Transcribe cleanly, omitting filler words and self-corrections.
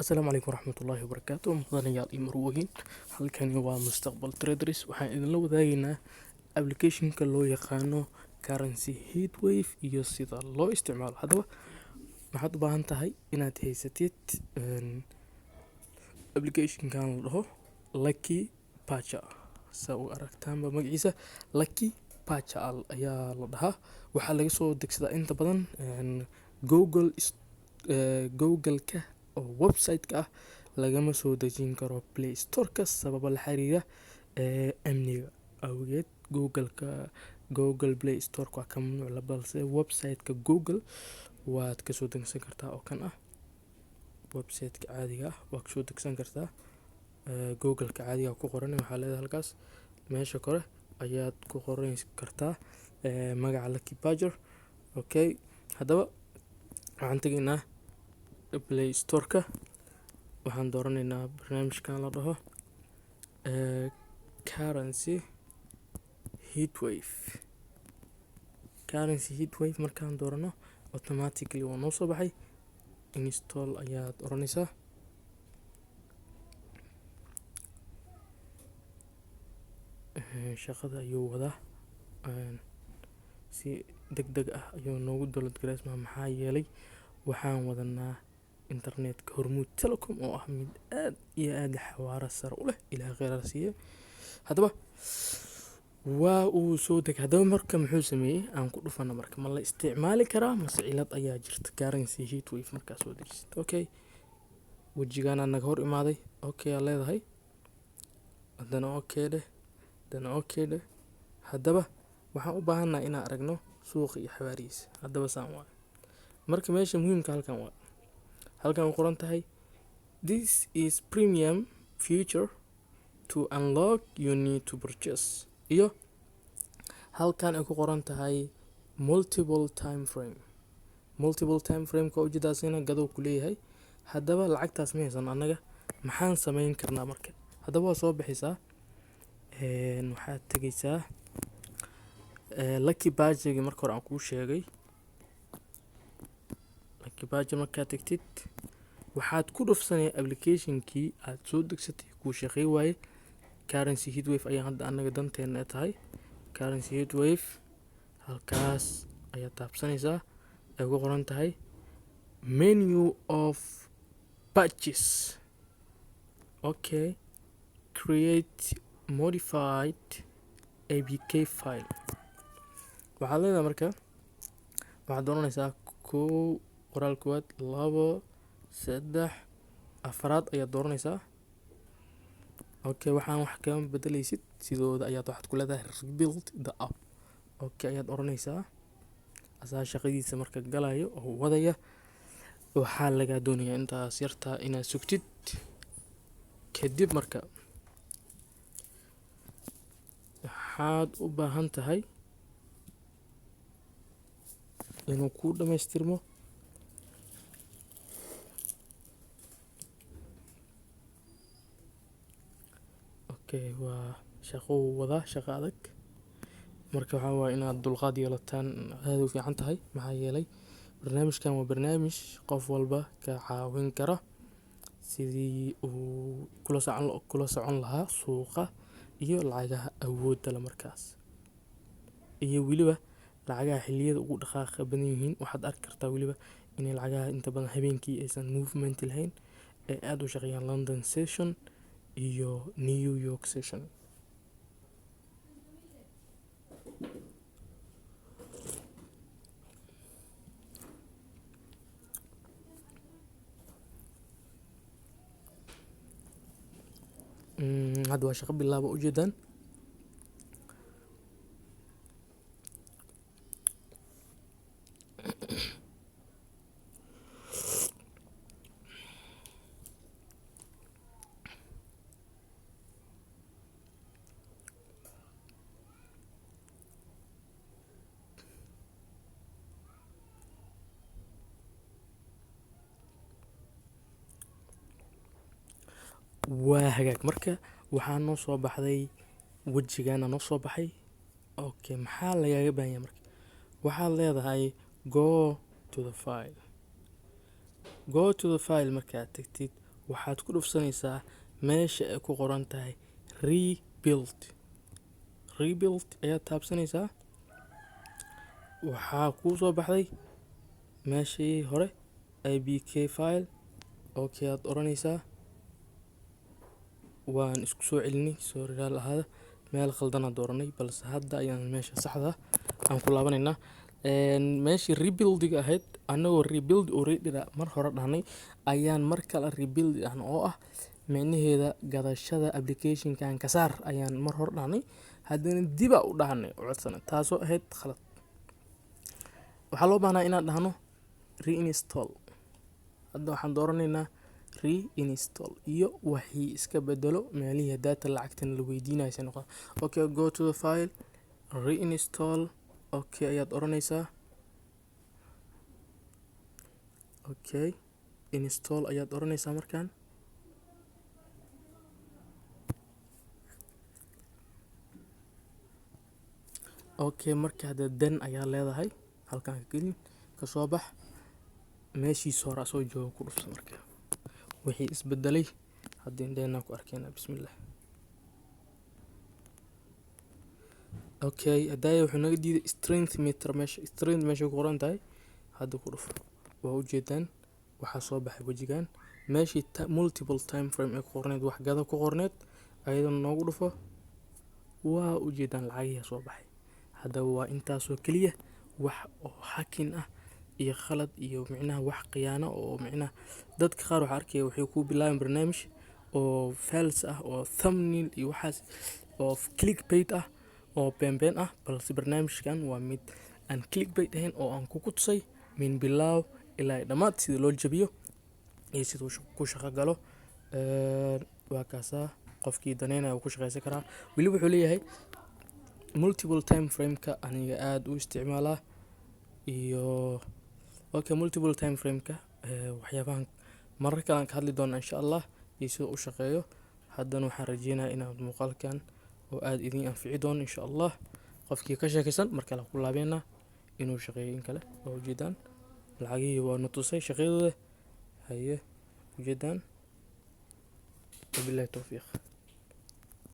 Asalaamu calaykum waraxmatullaahi wabarakaatu. Mudanayaal iyo marwooyin, halkani waa Mustaqbal Traders. Waxaan idinla wadaagaynaa applicationka loo yaqaano Currency Heatwave iyo sida loo isticmaalo. Haddaba maxaad u baahan tahay inaad haysatid applicationkan la dhaho Lucky Patcher? Saa u aragtaanba magaciisa Lucky Patcher ayaa la dhahaa. Waxaa laga soo degsadaa inta badan Google, Google-ka oo website-ka ah. Lagama soo dejin karo Play Store-ka sababo la xiriira amniga awgeed. Google-ka, Google Play Store-ka waa ka mamnuuc, balse website-ka Google waad kasoo degsan kartaa, oo kan ah website-ka caadiga ah waa kasoo degsan kartaa. Google-ka caadiga ku qoran waxaa leedahay halkaas meesha kore ayaad ku qoran kartaa magaca Lucky Patcher. Okay, haddaba waxaan tegaynaa Play Store-ka, waxaan dooranaynaa barnaamijkan la dhaho Currency Heatwave. Currency Heatwave markaan doorano, automatically waa noo soo baxay. Install ayaad oranaysaa. Shaqada ayuu wadaa, si deg deg ah ayuu noogu download gareysmaa, maxaa yeelay waxaan wadanaa internetka Hormuud Telecom oo ah mid aad iyo aad xawaaro sare u leh. Ilaah kheyr ha siiye. Haddaba waa uu soo degay. Haddaba marka muxuu sameeyey? Aan ku dhufano. Marka ma la isticmaali karaa mase cilad ayaa jirta Currency Heatwave markaa soo dejisid? Okay, wejigaanaa naga hor imaaday. Okay aa leedahay, haddana okay dheh, haddana okay dheh. Haddaba waxaan u baahannahay inaan aragno suuqa iyo xawaarihiisa. Haddaba saan waay. Marka meesha muhiimka halkan waa halkan u qoran tahay "This is premium feature, to unlock you need to purchase", iyo halkan ay ku qoran tahay multiple time frame. Multiple time frame ka ujeedaasina gadow ku leeyahay. Haddaba lacagtaas ma haysan annaga, maxaan samayn karnaa marka? Haddaba waa soo bixaysaa, waxaad tegaysaa Lucky Patcher-gi marka hore aan kuu sheegay. Lucky Patcher markaad tagtid, waxaad ku dhufsanay applicationkii aad soo degsatay kuu shaqey waaye. Currency Heatwave ayaa hadda annaga danteena tahay. Currency Heatwave halkaas ayaad taabsanaysaa ay ku qoran tahay "menu of patches". Okay, create modified APK file waxaad leedahay. Marka waxaad dooranaysaa kow, qoraal koowaad, labo, saddex, afaraad ayaad dooranaysaa. Okay, waxaan wax kama bedelaysid, sidooda ayaad waxaad ku leedahay "rebuild the app". Okay ayaad oranaysaa. Asaa shaqadiisa marka galayo oo wadaya. Waxaa lagaa doonayaa intaas yartaa inaad sugtid. Kadib marka waxaad u baahan tahay inuu kuu dhamaystirmo. Okay, waa shaqo uu wadaa, shaqo adag. Marka waxaa waaye inaad dulqaad yeelataan aad u fiican tahay, maxaa yeelay barnaamijkan waa barnaamij qof walba ka caawin kara sidii uu kula socon lahaa suuqa iyo lacagaha awoodda la markaas, iyo weliba lacagaha xilliyada ugu dhaqaaqa badan yihiin. Waxaad arki kartaa weliba inay lacagaha inta badan habeenkii aysan movement lahayn, ee aad u shaqeeyaan London session iyo New York session. Hadda waa shaqo bilaaba, ujeedaan. Waa hagaag. Marka waxaa noo soo baxday wejigaana noo soo baxay. Okay, maxaa lagaaga baahan yahay marka? Waxaad leedahay "go to the file". "Go to the file" markaad tagtid, Waxaad ku dhufsanaysaa meesha ay ku qoran tahay rebuild. Rebuild ayaad taabsanaysaa. Waxaa kuu soo baxday meeshii hore APK file. Okay aad oranaysaa. Waan isku soo celinay, sorry, raali ahaada, meel khaldan aan dooranay, balse hadda ayaan meesha saxda aan ku laabanaynaa. Meeshii rebuildiga ahayd, annagoo rebuild already mar hore dhahnay, ayaan mar kale rebuild dhahno, oo ah micnaheeda gadashada applicationkan ka saar ayaan mar hore dhahnay, haddana diba u dhahnay u codsanay, taasoo ahayd khalad. Waxaa loo baahnaa inaan dhahno reinstall. Hadda waxaan dooranaynaa reinstall iyo waxii iska bedelo meelihii data lacagtan la weydiinayo si noqon. Okay, go to the file, reinstall. Okay ayaad oranaysaa. Okay, install ayaad oranaysaa markaan. Okay, marka hadda dan ayaa leedahay, halkaan ka gelin, ka soo bax, meeshiisa hore asoo joogo ku dhufso. Marka wixii isbedelay haddii indhaheenna ku arkayna. Bismillah. Okay, hadaya wuxuu naga diiday strength meter, meesha strength meesha ku qoran tahay hadda ku dhufo. Waa ujeedaan, waxaa soo baxay wejigan meeshii multiple time frame ee ku qorneed, wax gada ku qorneed, ayadana noogu dhufo. Waa ujeedaan, lacagihii soo baxay. Haddaba waa intaasoo keliya, wax oo hacking ah iyo khalad iyo micnaha wax khiyaano oo micnaha dadka qaar waxaa arkaya waxay ku bilaabeen barnaamij oo false ah oo thumbnail iyo waxaas oo clickbait ah oo beenbeen ah, balse barnaamijkan waa mid aan clickbait ahayn oo aan kugu tusay min bilaaw ilaa dhammaad sida loo jabiyo iyo sida uu ku shaqo galo. Waa kaasaa, qofkii daneynaya wuu ku shaqeysan karaa. Weli wuxuu leeyahay multiple time frame-ka aniga aad u isticmaalaa iyo okay, multiple time frame-ka waxyaabahan marar kale aan ka hadli doona insha Allah iyo sida u shaqeeyo. Haddana waxaan rajeynayaa inaad muuqaalkan oo aad idin anfici doono insha Allah. Qofkii ka sheekaysan mar kale ku laabeynaa inuu shaqeeyo in kale. Waa ujeedaan, lacagihii waa na tusay shaqadooda. Haye, ujeedaan. Wabillahi towfiiq.